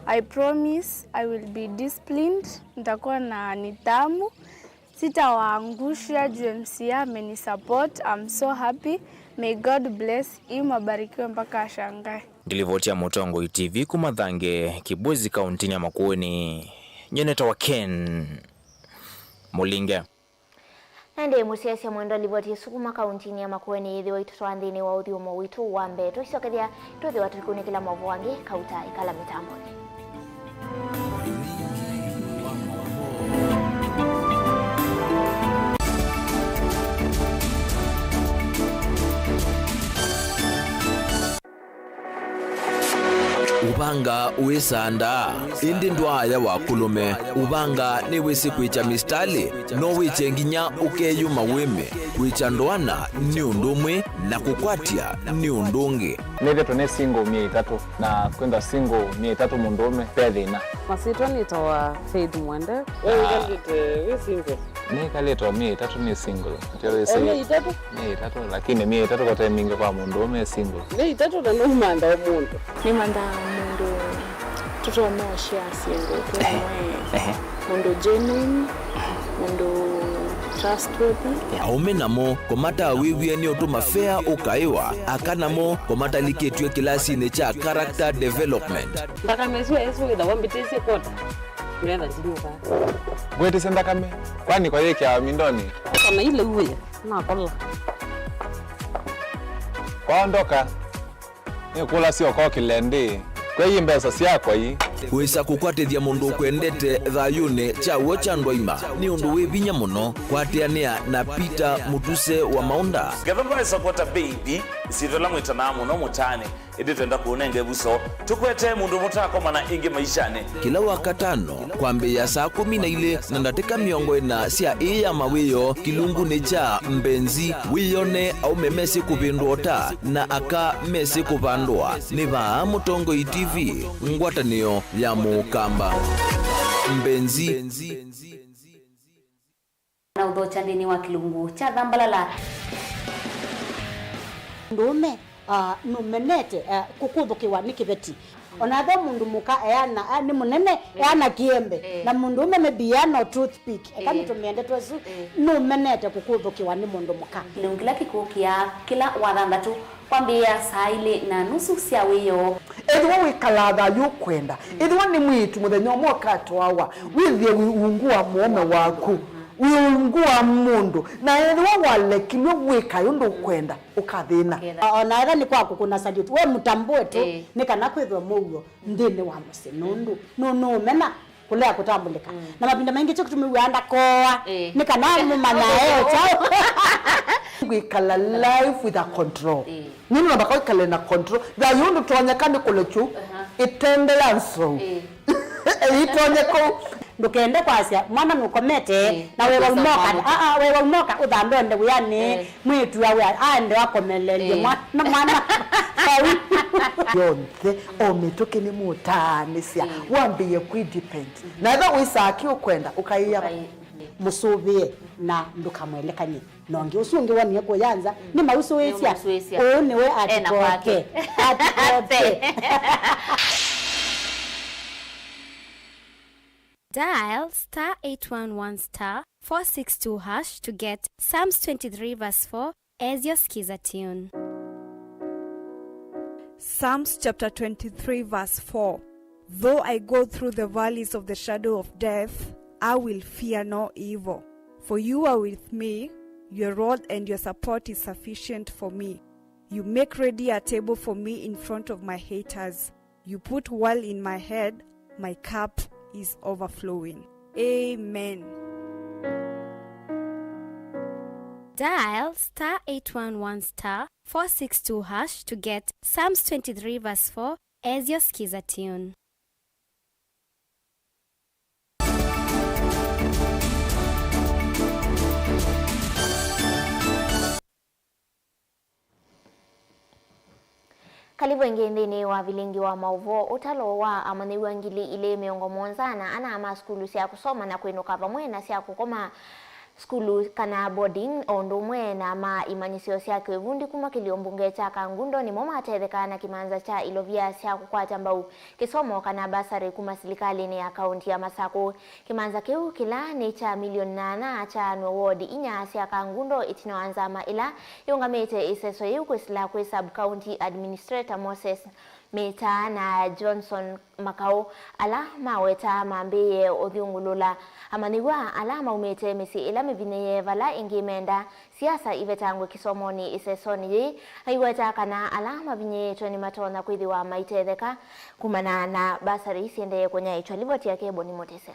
I promise I will be disciplined. Nitakuwa na nidhamu. Sitawaangusha juu M C A amenisupport. I'm so happy. May God bless him, abarikiwe mpaka ashangae. Ngilivoti ya Mũtongoi T V kuma Thange, Kibwezi, kauntinĩ ya Makueni. Nyie nĩtawa Ken Mũlinge. Na ĩndĩ mũsyaĩĩsya mwendwa, livoti ĩsu kuma kauntinĩ ya Makueni yĩthĩwa itũtwaa nthĩnĩ wa ũthyũmũo witũ wa mbee. Tũisyokethya, twĩthĩwa tũikunĩkĩla maũvoo angĩ kauta ĩkala mĩtambonĩ. Ũvanga wĩsaa ndaa, ĩndĩ ndwaaya wa kũlũme. Ũvanga nĩwĩsĩ kwĩkya mĩsitalĩ, no wĩkye nginya ũkeyũma wĩme. Kwĩkya ndoana nĩ ũndũ ũmwe na kũkwatya nĩ ũndũ ũngĩ. Nĩthĩtwe nĩ single myei ĩtatũ, na kwĩthwa single myei ĩtatũ mũndũũme ve thĩna. Masyĩtwa nĩtawa Faith Mwende. We wĩkalĩte wĩ single? Nĩkalĩte o myei ĩtatũ nĩ single. Ndio wĩsĩ. O myei ĩtatũ? Myei ĩtatũ, lakini myei ĩtatũ kote mingĩ kwa mũndũũme e single. Myei ĩtatũ na nũmantha o mũndũ. Nĩmanthaa mũndũ tũtonya ũshare syĩndũ twĩ. Ehe. Amwe. Ehe. Mũndũ genuine, mũndũ trustworthy. Yeah. Aũme namo kũmatawĩw'e nĩ ũtũma fea ũkaĩwa, aka namo kũmatalikĩtw'e kĩlasinĩ kya character development. Nthakame ĩsu ĩsu wĩthawa mbĩtĩsye kota. Ngetha ndinyuka. Ngwĩtĩsya nthakame, kwani kwa yĩkĩawa mindonĩ? Kana ile uwe, nakola. Kwaondoka. Nĩkũlasya ũkokĩle ndĩ, kwei mbesa syakwa ii? Wĩsa kũkwatĩthya mũndũ ũkwendete thayũnĩ kya w'o kya ndwaima nĩ ũndũ wĩ vinya mũno. Kwatĩanĩa na Peter Mũtuse wa Maũnda. Ngetha ndwaĩsa kwata mbeithi, ĩsyĩtwa ĩla mwĩtanaa mũno mũtaanĩ, ĩndĩ twenda kũũnenga ĩvuso, tũkwete mũndũ mũtakomana ĩngĩ maishanĩ. Kĩla Wakatano, kwambĩĩa saa kũmi na ilĩ na ndatĩka mĩongo ĩna sya ĩĩ ya mawĩoo kĩlungunĩ kya Mbenzi, wĩyone aũme mesĩ kũvĩndũa ũta na aka mesĩ kũvandũa. Nĩ vaa Mũtongoi T V, ngwatanĩo ya Mũkamba. Mbenzi. Na ũthokya nthĩnĩ wa kĩlungu kya Thambalala. Mũndũũme, ah, nũmenete, ah, kũkũthũkĩwa nĩ kĩveti. Ona ethĩwa mũndũ mũka eana, ah, nĩ mũnene, eh, eana kĩembe. Eh. Na mũndũũme maybe eana o toothpick. Eka, eh, nĩtũmĩe ndeto ĩsu, eh, nũmenete kũkũthũkĩwa nĩ mũndũ mũka. Kĩlungu kĩla kĩkũkĩa kĩla Wathanthatũ kwambĩĩa saa ilĩ na nusu sya wĩoo. Ethĩwa wĩkalaa thayũ ũkwenda, ethĩwa nĩ mwĩĩtu mũthenya ũmwe ũkatwawa, wĩthĩe wĩ ungu wa mũũme waku, wĩ ungu wa mũndũ, na ethĩwa walekilw'e wĩkae ũndũ ũkwenda, ũkathĩna. Ũkathĩna. O na ethĩwa nĩ kwa kũkũna salute, we mũtambũe tu, ĩĩ, nĩ kana kwĩthwe mũuo nthĩnĩ wa mũsyĩ, nũndũ nũ-, nũũmena kũlea kũtambũlĩka. Mm. Na mavinda maingĩ kyo kĩtumi wĩaa ndakoa, ĩĩ, nĩ kana mũmanyae o kyaũ. Wĩkala life with a control. Ĩĩ. Nũndũ no mũhaka wĩkale na control. Thayũ ndũtonyeka nĩ kũlekyu, aha, ĩtende ya nzou. Ĩĩ. Ĩitonye kũu. Ndũkende kwasya mwana nũkomete, ĩĩ, na wewa ũkosa umoka. Mwana. Aa, wewa umoka ũthandonde wĩanĩ. Ĩĩ. Mwĩĩtu awe aende akomelelye, ĩĩ, mwana, mwana vau. Yonthe, o mĩtũkĩ nĩmũtaanĩsya, ĩĩ, wambĩĩe kwĩ depend. Mhm. Na ethĩwa wĩsaa kĩ ũkwenda, ũkaĩa. Ũkaĩ-, mhm, mũsũvĩe na ndũkamwelekany'e na ũngĩ. Ũsu ũngĩ wonie kũya nza, mm, nĩ mausũĩsya. Nĩ mausũĩsya. Ũũ nĩwe ena atikote kwake. Atikote. Dial star eight one one star four six two hash to get Psalms twenty-three verse four as your skiza tune. Psalms chapter twenty-three verse four. Though I go through the valleys of the shadow of death, I will fear no evil, for you are with me, your rod and your support is sufficient for me. You make ready a table for me in front of my haters. You put oil in my head, my cup is overflowing. Amen. Dial star eight one one star four six two hash to get Psalms twenty-three verse four as your skiza tune. Karibu ĩngĩ nthĩnĩ wa vilingi wa maũvoo. Ũtalo wa amanyĩw'a ngili ilĩ mĩongo mũonza na ana ma sukulu sya kũsoma na kwĩnũka vamwe na sya kũkoma sukulu kana boarding, o ũndũ ũmwe na ma imanyĩsyo sya kĩũvundi kuma kĩlio mbunge kya Kangundo nĩmo matethekaa na kĩmanza kya ilovia sya kũkwata mbau kĩsomo kana bursary kuma silikalĩnĩ ya kaunti ya Masakũ. Kĩmanza kĩu kĩla nĩ kya milioni nyanya kyaanw'e ward inya sya Kangundo ĩtina wa nzama ĩla yĩũngamĩte ĩseso yĩu kwĩsĩla kwĩ sub county administrator Moses Mĩtaa na Johnson Makau, ala mawetaa mambĩĩe ũthyũngũlũla amanyĩw'a ala maumĩte mĩsyĩ ĩla mĩvinyĩĩe vala ĩngĩ menda siasa ivetangwe kĩsomonĩ ĩsesonĩ yĩĩ, aiweta kana ala mavinyĩĩtwe nĩmatonya kwĩthĩwa maitetheka kumana na basarĩ siendee kũnyaĩĩkya. Livoti yake Boni Mũtĩsya.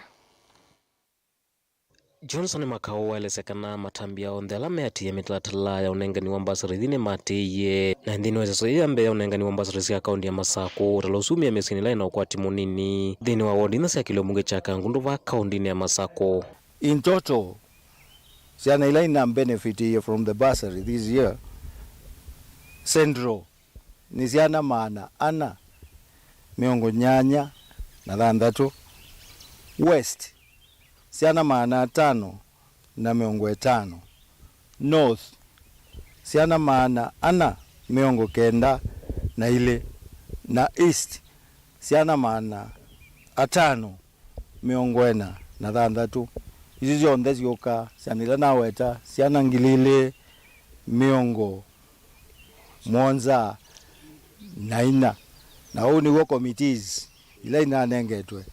Johnson Makau aelesya kana matambya onthe ala meatĩĩe mĩtalatala ya ũnengani wa mbasarĩ nthĩnĩ matĩĩe, na nthĩnĩ wa ĩseso yĩĩ ya mbee ya ũnengani wa mbasarĩ sya kaunti ya Masakũ, ũtalo ũsu umĩe mĩsyĩnĩ ĩla ĩna ũkwati mũnini nthĩnĩ wa wodi inya sya kĩlio mbunge kya Kangundo vaa kauntinĩ ya Masakũ. In total, syana ila ina benefit from the bursary this year, Central, nĩ syana maana ana mĩongo nyanya na thanthatũ, West, syana maana atano na mĩongo ĩtano, North, syana maana ana mĩongo kenda na ilĩ, na East, syana maana atano mĩongo ĩna na thanthatũ. Isu syonthe syũka syana ila naweta, syana ngili ilĩ mĩongo mũonza na inya. Na ũu nĩw'o committees ila inanengetwe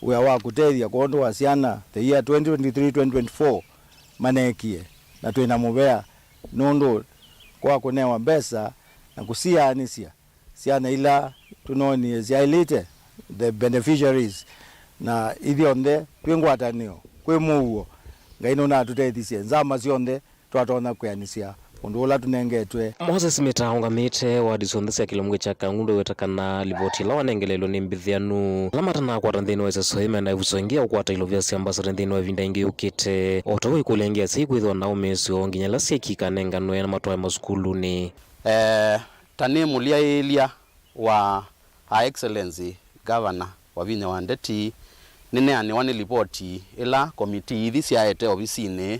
wĩa wa kũtethya kwondũ wa syana the year twenty twenty-three, twenty twenty-four maneekie, na twĩ na mũvea nũndũ kwa kũnewa mbesa na kũsiaanĩsya syana ila tũnoonie syaĩlĩte, the beneficiaries, na ithyonthe twĩ ngwatanĩo, kwĩ mũuo. Ngai nũnatũtethisye nzama syonthe twatonya kwĩanĩsya ũndũ ũla tũnengetwe. Moses Mĩtaa ũngamĩte wadi syonthe sya kĩlio mbunge kya Kangundo aiweta kana livoti ĩla wanengeleelwe nĩ mbĩthĩanu. Ala matanakwata nthĩnĩ wa ĩseso yĩĩ mena ĩvuso ĩngĩ ya kũkwata ilovia sya mbasarĩ nthĩnĩ wa ĩvinda ĩngĩ yũkĩte, o ta ũu ĩkũlya ĩngĩ yasya ikwĩthĩwa na ũmĩĩsyo nginya ĩla syĩkĩka anenganwe na matwae masukulunĩ. Eh, ta nĩ mũlyaĩĩlya wa Her Excellency Governor Wavinya wa Ndeti, nĩneanĩwa nĩ livoti ĩla komitii ithi syaete ovisinĩ,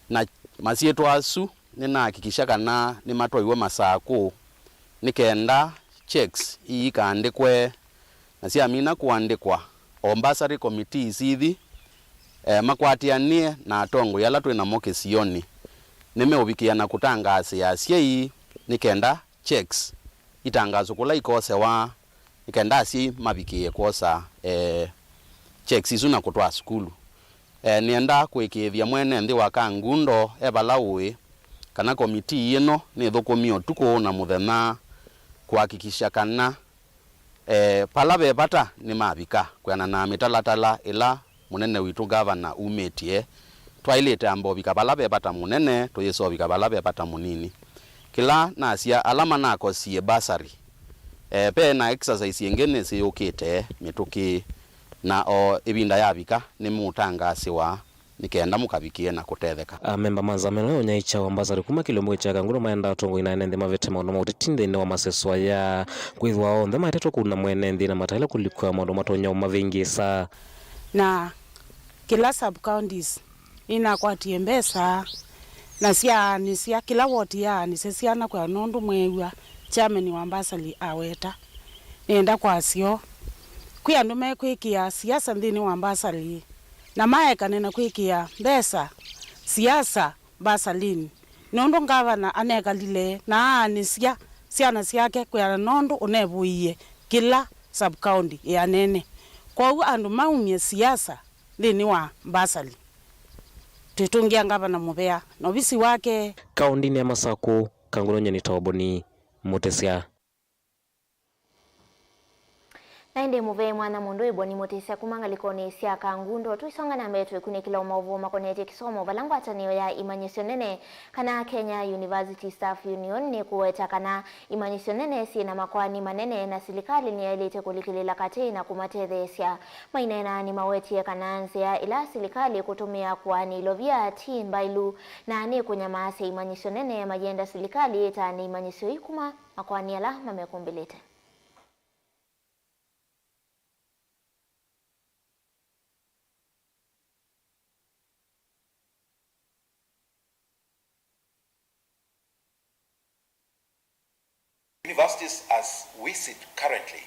na masyĩtwa asu nĩnahakikisha kana nĩmatwaiwe Masakũ nĩ kenda checks iikaandĩkwe, na syamina kũandĩkwa, o bursary committees ithi, eh, makwatĩanĩe na atongoi ala twĩ namo kĩsionĩ, nĩmeũvikĩĩa na kũtangaasĩa asyai nĩ kenda checks itangaswe kũla ikosewa, nĩ kenda asyai mavikĩĩe kwosa, eh, checks isu na kũtwaa sukulu. Eh, nĩenda kũĩkĩĩthya mwene nthĩ wa Kangundo e vala ũĩ, kana komitii ĩno nĩthũkũmie ũtukũ na mũthenya kũhakikisha kana, eh, vala ve vata nĩmavika kwĩanana na mĩtalatala ĩla mũnene witũ ngavana umĩtye. Twaĩlĩte amba ũvika vala ve vata mũnene, tũyĩsa ũvika vala ve vata mũnini. Kĩla nasya ala manakosie bursary, eh, ve na exercise ĩngĩ nĩsĩ yũkĩte mĩtũkĩ, na o ĩvinda yavika nĩmũtangaasĩwa nĩ kenda mũkavikĩe na kũtetheka. Amemba ma nzama ĩla ya ũnyaĩĩkya wa mbasarĩ kuma kĩlio mbunge kya Kangundo maendaa atongoi na ene nthĩ mavete maũndũ ma ũteti nthĩnĩ wa maseso aya, kwĩthĩwa onthe maetetwe kũna mwene nthĩ na mataĩle kũlikũa maũndũ matonya ũmavĩngĩĩsa. Na kĩla sub counties inakwatie mbesa na syaanĩsya, kĩla woti yaanĩsya syana kwĩana ũndũ mweew'a chairman wa mbasarĩ aweta. Nĩenda kwasya ũũ, kwĩ andũ mekwĩkĩa siasa nthĩnĩ wa mbasarĩ, na maekane na kwĩkĩa mbesa, siasa, mbasalĩnĩ, nũndũ ngavana anekalile na aanĩsya syana syake kwĩana na ũndũ ũnevũie kĩla sub-county ĩanene. Kwoou andũ maumye siasa nthĩnĩ wa mbasalĩ. Twĩtũngĩa ngavana mũvea na ovisi wake. Kaũndĩnĩ ya Masakũ, Kangundo nĩtawa Boni Mũtĩsya. Na ĩndĩ mũvea mwanya mũndũ ĩbwa nĩ Mũtĩsya kuma ngalĩkonĩ sya Kangundo. Tũisonga na mbee twĩkunĩkĩla maũvoo makonetye kĩsomo, vala ngwatanĩo ya imanyĩsyo nene kana Kenya University Staff Union nĩkũweta kana imanyĩsyo nene syĩ na makoani manene, na silikalĩ nĩyaĩlĩte kũlikĩlĩla katĩ na kũmatetheesya. Maineena nĩmawetie kana nzĩa ĩla silikalĩ ĩkũtũmĩa kũaanĩa ilovia ti mbaĩlu, na nĩkũnyamaasya imanyĩsyo nene, mayenda silikalĩ ĩtaanĩe imanyĩsyo ii kuma makoani ala mamekũmbĩlĩte. Universities, as we sit currently,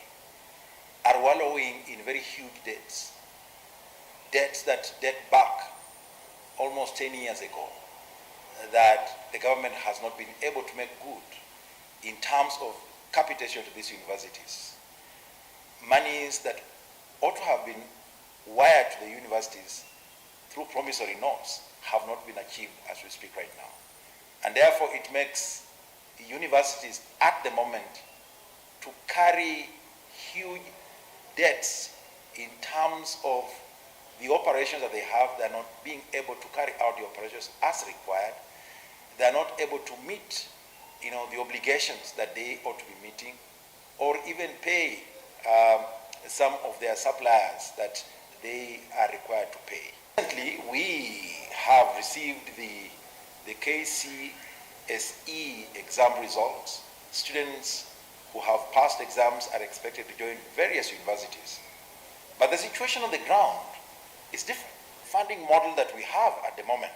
are wallowing in very huge debts, debts that date back almost ten years ago, that the government has not been able to make good in terms of capitation to these universities. Monies that ought to have been wired to the universities through promissory notes have not been achieved as we speak right now. And therefore, it makes universities at the moment to carry huge debts in terms of the operations that they have. They're not being able to carry out the operations as required. They're not able to meet, you know, the obligations that they ought to be meeting, or even pay, um, some of their suppliers that they are required to pay. Recently, we have received the, the K C S E exam results. Students who have passed exams are expected to join various universities. But the situation on the ground is different. Funding model that we have at the moment,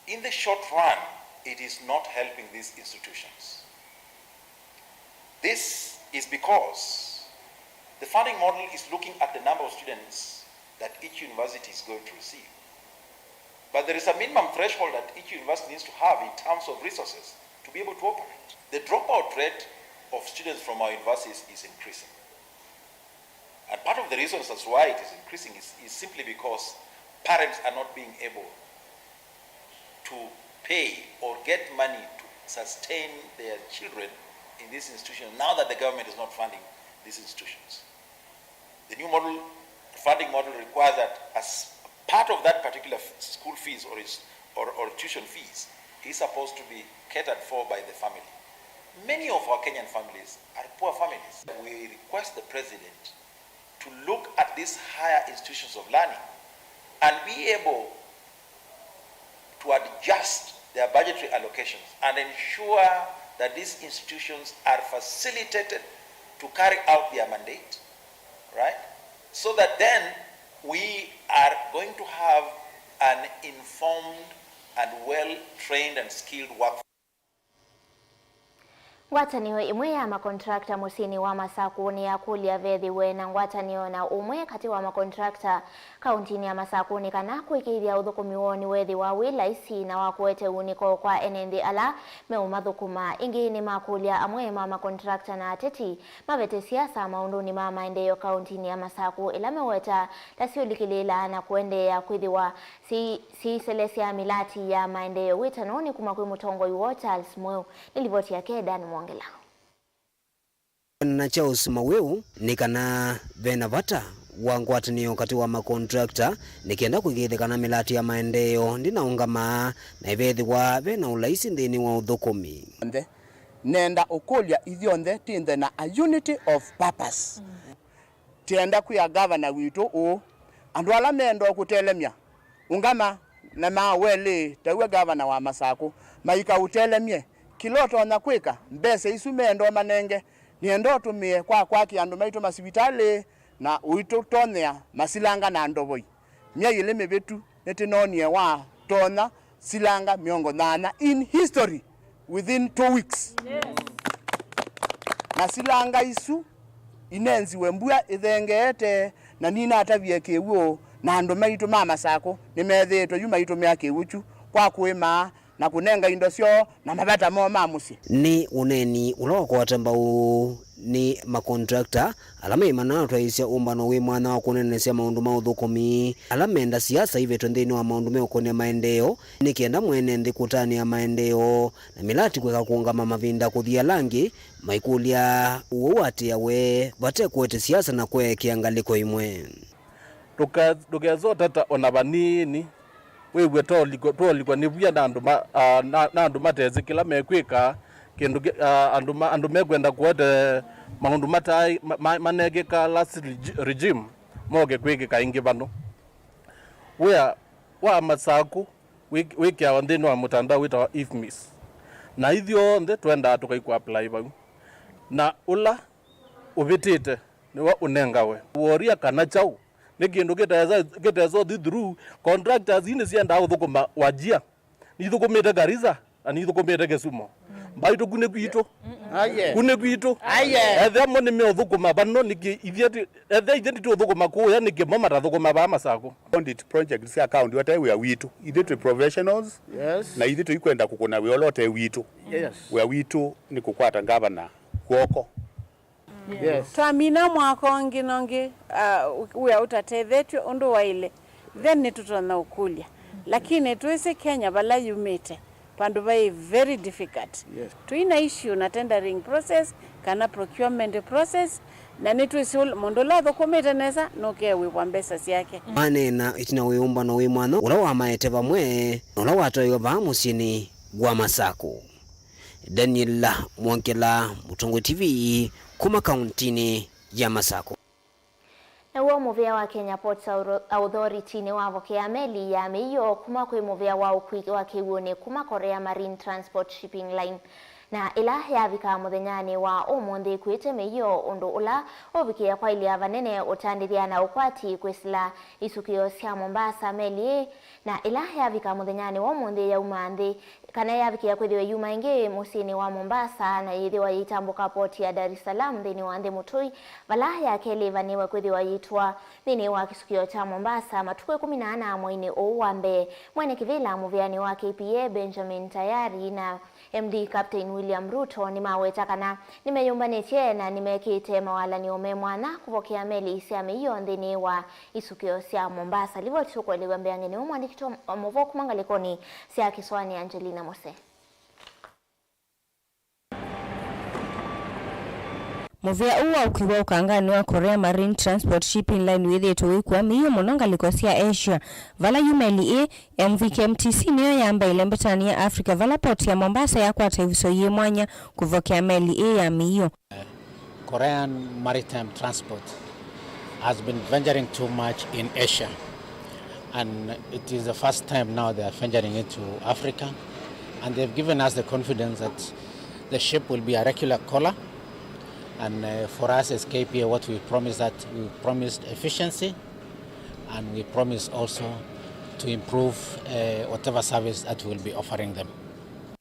in the short run, it is not helping these institutions. This is because the funding model is looking at the number of students that each university is going to receive. But there is a minimum threshold that each university needs to have in terms of resources to be able to operate. The dropout rate of students from our universities is increasing. And part of the reasons as why it is increasing is, is simply because parents are not being able to pay or get money to sustain their children in these institutions now that the government is not funding these institutions. The new model, funding model requires that as part of that particular f-, school fees or, is, or, or tuition fees is supposed to be catered for by the family. Many of our Kenyan families are poor families. We request the president to look at these higher institutions of learning and be able to adjust their budgetary allocations and ensure that these institutions are facilitated to carry out their mandate, right? So that then we are going to have an informed and well-trained and skilled workforce. Ngwatanĩo ĩmwe ya makontrakta mũsyĩnĩ wa Masakũ nĩyakũlya vethĩwe na ngwatanĩo na ũmwe katĩ wa makontrakta kaũntinĩ ya Masakũ nĩ kana kũĩkĩĩthya ũthũkũmi woo nĩwethĩwa wĩ laisi na wa kũete ũunĩko kwa ene nthĩ ala meũmathũkũma. Ĩngĩ nĩmakũlya amwe ma makontrakta na ateti mavete siasa maũndũnĩ ma maendeeo kaũntinĩ ya Masakũ, ila meweta ta syũlikĩlĩĩlaa na kũendeea kwĩthĩwa syĩ-, syĩiselesya mĩlati ya maendeeo wĩtano nĩ kuma kwĩ mũtongoi woo Charles Mweu. Nĩ livoti yake Dan Mwongela. Na Charles Maweu nĩ kana ve na vata wa ngwatanĩo katĩ wa makontrakta nĩ kenda kũĩkĩĩthya kana mĩlati ya maendeeo ndĩnaũngama na ĩvethĩwa ve na ũlaisi nthĩnĩ wa ũthũkũmi. Nthe, nenda ũkũlya ithyonthe tĩnthe na a unity of purpose. Tienda kwĩa gavana witũ ũũ, andũ ala menda kũtelemya, ũngama na mawelĩ, taw'e gavana wa Masakũ, maikaũtelemye. Kĩla ũtonya kwĩka, mbesa isu menda ũmanenge, nĩenda ũtũmĩe kwa kwakĩa andũ maitũ masivitalĩ na ũitũtonyea masilanga na ndovoi. Myei ĩlĩ mĩvĩtu, nĩtũnoonie watonya silanga mĩongo nyanya in history within two weeks. Yes. Na silanga isu inenziwe mbua ĩthengeete, na ninatavie kĩw'ũ, na andũ maitũ ma Masakũ nĩmethĩĩtwe yu maitũmĩa kĩw'ũ kyu kwa kũĩma na kũnenga indo syoo na mavata moo ma mũsyĩ. Nĩ ũneeni ũla wakwata mbau nĩ makontrakta ala meĩmana na twaĩsya ũmbano wĩ mwanya wa kũneenesya maũndũ ma ũthũkũmi, ala menda siasa ivetwe nthĩnĩ wa maũndũ meũkonia maendeeo, nĩ kenda mwene nthĩ kũtanĩa maendeeo na mĩlati kwĩka kũũngama mavinda kũthi ala angĩ maikũlya ũwau ũatĩawe vate kũete siasa na kweekĩa ngalĩko imwe. Ndũka-, ndũkesa ũtata o na vanini, wĩw'e twaũlikwa, twaũlikwa nĩ via na andũ ma-, a, na, na andũ matesĩ kĩla mekwĩka, kĩndũ kĩ-, a, andũ ma-, andũ mekwenda kũete maũndũ mataĩ, ma-, ma-, manekĩka last regi-, regime, moke kwĩkĩka ĩngĩ vano. Wĩa wa Masakũ wĩ-, wĩkĩawa nthĩnĩ wa mũtandao wĩtawa IFMIS. Na ithyonthe twendaa tũkaikũ apply vau. Na ũla ũvĩtĩte nĩwe ũnengawe. Woria kana kyaũ nĩ kĩndũ kĩtesa, kĩtesa ũthi through. Contractors ii nĩsyendaa ũthũkũma Wajir. Nithũkũmĩte Garissa na nithũkũmĩte Kisumu. Mbaitũ ku nĩ kwitũ. Aye. Ku nĩ kwitũ. Aye. Ethĩa mo nĩmeũthũkũma vano nĩkĩ ithyĩ ti-, ethĩa ithyĩ nditũthũkũma kũũya nĩkĩ mo matathũkũma vaa Masakũ. Audit project sya county ũte wĩa witũ. Ithyĩ twĩ professionals. Yes. Na ithyĩ tũikwenda kũkũna wĩa ũla ũte witũ. Yes. Wĩa witũ nĩ kũkwata ngavana kw'oko. Yes. Twamina mwaka ũngĩ na ũngĩ, uh, wĩa ũtatethetw'e ũndũ waĩle, then nĩtũtonya ũkũlya. Lakini twĩsĩ Kenya vala yumĩte, vandũ vai very difficult. Yes. Twĩ na issue na tendering process kana procurement process, na nĩtwĩsĩ ũl-, mũndũ ũla ũthũkũmĩte nesa nũkeewĩvwa mbesa syake. Maneena ĩtina wa wĩũmbano wĩ mwanya ũla wamaete vamwe na ũla watwaĩwe vaa mũsyĩnĩ wa Masakũ. Daniel Mwongela, Mũtongoi T V, kuma kauntinĩ ya Masakũ. Naw'o mũvĩa wa Kenya Ports Auro-, Authority nĩwavokea meli ya mĩio kuma kwĩ mũvĩa wa ũkui wa kĩw'ũnĩ kuma Korea Marine Transport Shipping Line, na ĩla yavika mũthenyanĩ wa ũmũnthĩ ĩkuĩte mĩio, ũndũ ũla ũvikĩĩa kwaĩlya vanene ũtandĩthya na ũkwati kwĩsĩla isukĩo sya Mombasa. Meli ĩĩ na ĩla yavika mũthenyanĩ wa ũmũnthĩ yauma nthĩ, kana yavikĩa kwĩthĩwa yuma ĩngĩ mũsyĩnĩ wa Mombasa na yĩthĩwa yĩitambũka poti ya Dar es Salaam nthĩnĩ wa nthĩ mũtũi, vala ya kelĩ ĩvanĩwe kwĩthĩwa yĩtw'a nthĩnĩ wa kĩsukĩo kya Mombasa matukũ ĩkũmi na ana mweinĩ ũũ wa mbee. Mwene kĩvĩla mũvĩanĩ wa K P A Benjamin Tayari na M D Captain William Ruto nĩmaweta kana nĩmeyũmbanĩtye na nĩmekĩte mawalany'o me mwanya kũvokea meli sya mĩio nthĩnĩ wa isukĩo sya Mombasa. Livoti tũkũelew'a mbĩange nĩwe mwandĩki wa maũvoo kuma ngalĩkonĩ sya kĩsũanĩ Angelina Mose. Mũvĩa ũũ wa ũkui wa ũkanganĩ wa Korea Marine Transport Shipping Line wĩthĩĩtwe wĩkua mĩio mũno ngalĩko sya Asia, vala yu meli ĩ, M V K M T C, nĩyo yambaĩle mbetanĩ ya Africa, vala poti ya Mombasa yakwata ĩvuso yĩ mwanya kũvokea meli ĩ ya mĩio. Korean maritime transport has been venturing too much in Asia, and it is the first time now they are venturing into Africa, and they've given us the confidence that the ship will be a regular caller, and, uh, for us as K P A, what we promise, that we promised efficiency, and we promise also to improve, uh, whatever service that we will be offering them.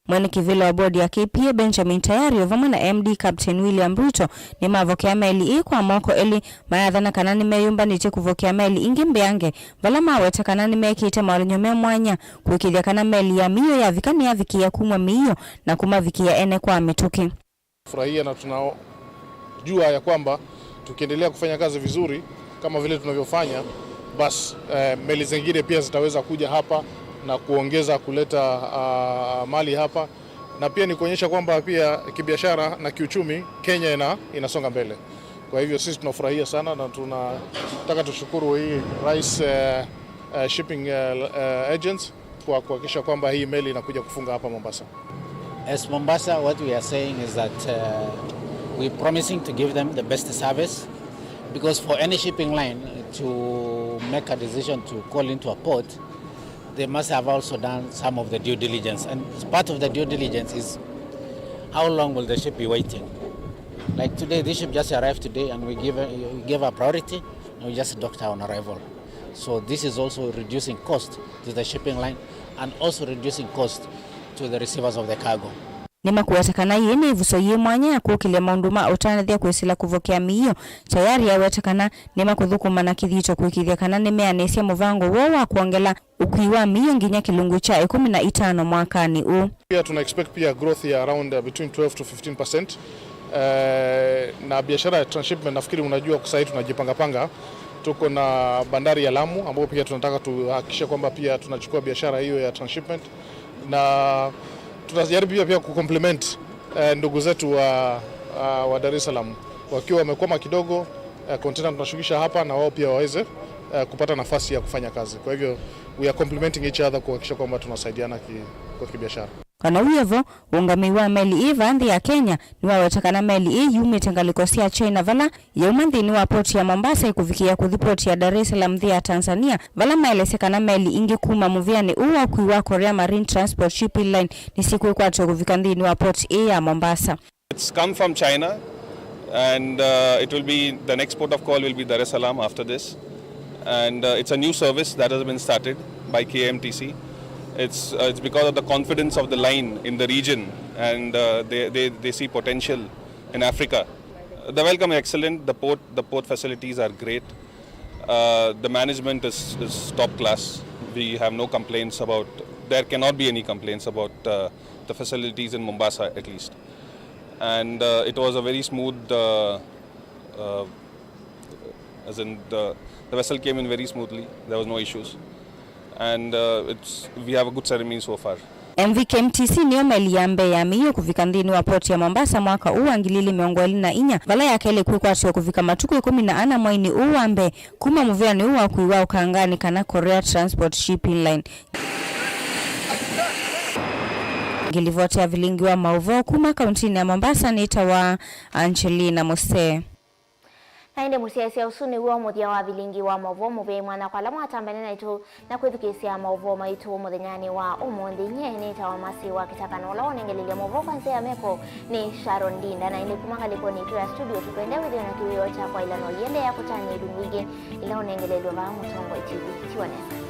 Mwene kĩvĩla wa bodi ya K P A Benjamin Tayari o vamwe na M D Captain William Ruto nĩmavokea meli ĩĩ kwa moko elĩ, mayathana kana nĩmeyũmbanĩtye kũvokea meli ingĩ mbĩange, vala maweta kana nĩmekĩte mawalany'o me mwanya kũĩkĩĩthya kana meli ya mĩio yavika nĩyavikĩĩa kumw'a mĩio na kũmavikĩĩa ene kwa mĩtũkĩ. Furahia na tunajua ya kwamba tukiendelea kufanya kazi vizuri kama vile tunavyofanya, basi, eh, meli zingine pia zitaweza kuja hapa na kuongeza kuleta, ah, mali hapa, na pia ni kuonyesha kwamba pia kibiashara na kiuchumi Kenya ina-, inasonga mbele. Kwa hivyo sisi tunafurahia sana na tunataka tushukuru hii Rais, eh, eh, Shipping, eh, eh, Agents kwa kuhakikisha kwamba hii meli inakuja kufunga hapa Mombasa. As Mombasa, what we are saying is that, uh, we promising to give them the best service, because for any shipping line to make a decision to call into a port, they must have also done some of the due diligence. And part of the due diligence is how long will the ship be waiting? Like today, this ship just arrived today and we give, we gave a priority and we just docked her on arrival. So this is also reducing cost to the shipping line and also reducing cost to the receivers of the cargo. Nĩmakũweta kana yĩĩ nĩ ĩvuso yĩ mwanya ya kũkĩlya maũndũ ma ũtanĩthya kwĩsĩla kũvokea mĩio. Tayari aweta kana nĩmakũthũkũma na kĩthito kũĩkĩĩthya kana nĩmeanĩsya mũvango woo wa kwongela ũkui wa mĩio nginya kĩlungu kya ĩkũmi na itano mwakanĩ ũũ. Pia tuna expect pia growth ya around, uh, between twelve to fifteen percent. Eh, na biashara ya transshipment, nafikiri unajua saa hii tunajipanga panga. Tuko na bandari ya Lamu ambapo pia tunataka tuhakikishe kwamba pia tunachukua biashara hiyo ya transshipment. Na tutajaribu pia, pia kucomplement, eh, ndugu zetu wa, ah, wa Dar es Salaam. Wakiwa wamekwama kidogo, eh, container tunashukisha hapa na wao pia waweze, eh, kupata nafasi ya kufanya kazi. Kwa hivyo, we are complementing each other kuhakikisha kwamba tunasaidiana ki-, kwa kibiashara. Kana ũu evo, ũũngamĩi wa meli ĩĩ vaa nthĩ ya Kenya nĩwaweta kana meli ĩĩ yumĩte ngalĩko sya China vala yauma nthĩnĩ wa poti ya Mombasa ĩkũvikĩĩa kũthi poti ya Dar es Salaam nthĩ ya Tanzania, vala maelesya kana meli ingĩ kuma mũvĩanĩ ũũ wa ũkui wa Korea Marine Transport Shipping Line nĩsyĩkwĩkwatw'a kũvika nthĩnĩ wa poti ĩĩ ya Mombasa. It's come from China, and, uh, it will be, the next port of call will be Dar es Salaam after this. And, uh, it's a new service that has been started by K M T C. It's, uh, it's because of the confidence of the line in the region and uh, they, they, they see potential in Africa. The welcome is excellent. The port, the port facilities are great. Uh, the management is, is top class. We have no complaints about. There cannot be any complaints about uh, the facilities in Mombasa, at least. And uh, it was a very smooth, uh, uh, as in the, the vessel came in very smoothly. There was no issues, and uh, it's we have a good ceremony so far. M V K M T C nĩyo meli ya mbee yambĩĩie kũvika nthĩnĩ wa port ya Mombasa mwaka ũũ wa ngili ilĩ mĩongo ĩlĩ na inya, vala ya kelĩ kwĩkwatĩwa kũvika matukũ ĩkũmi na ana mweinĩ ũũ wa mbee kuma mũvĩanĩ ũũ wa ũkui wa ũkanganĩ kana Korea Transport Shipping Line. Ngĩlivoti ya vilingi wa maũvoo kuma kauntinĩ ya Mombasa nĩtawa Angelina Musee. Na ĩndĩ mũsyaĩĩsya, ũsu nĩw'o mũthya wa vilingi wa maũvoo mũvei mwana kwa ala mwatambene naitũ na kwĩthukĩĩsya maũvoo maitũ mũthenyanĩ wa ũmũnthĩ. Nyie nĩtawa Masi wa Kĩtakano, ũla wonengeleelya maũvoo kwa nzĩa ya meko nĩ Sharon Ndinda, na ĩndĩ kuma ngalĩkonĩ yitũ ya studio, tũkwenda wĩthĩwe na kĩwĩoo kya kwaĩlana ũiendeea kũtanĩa ilungu ingĩ ila ũnengeleelw'a vaa Mũtongoi T V. Tiwa nesa.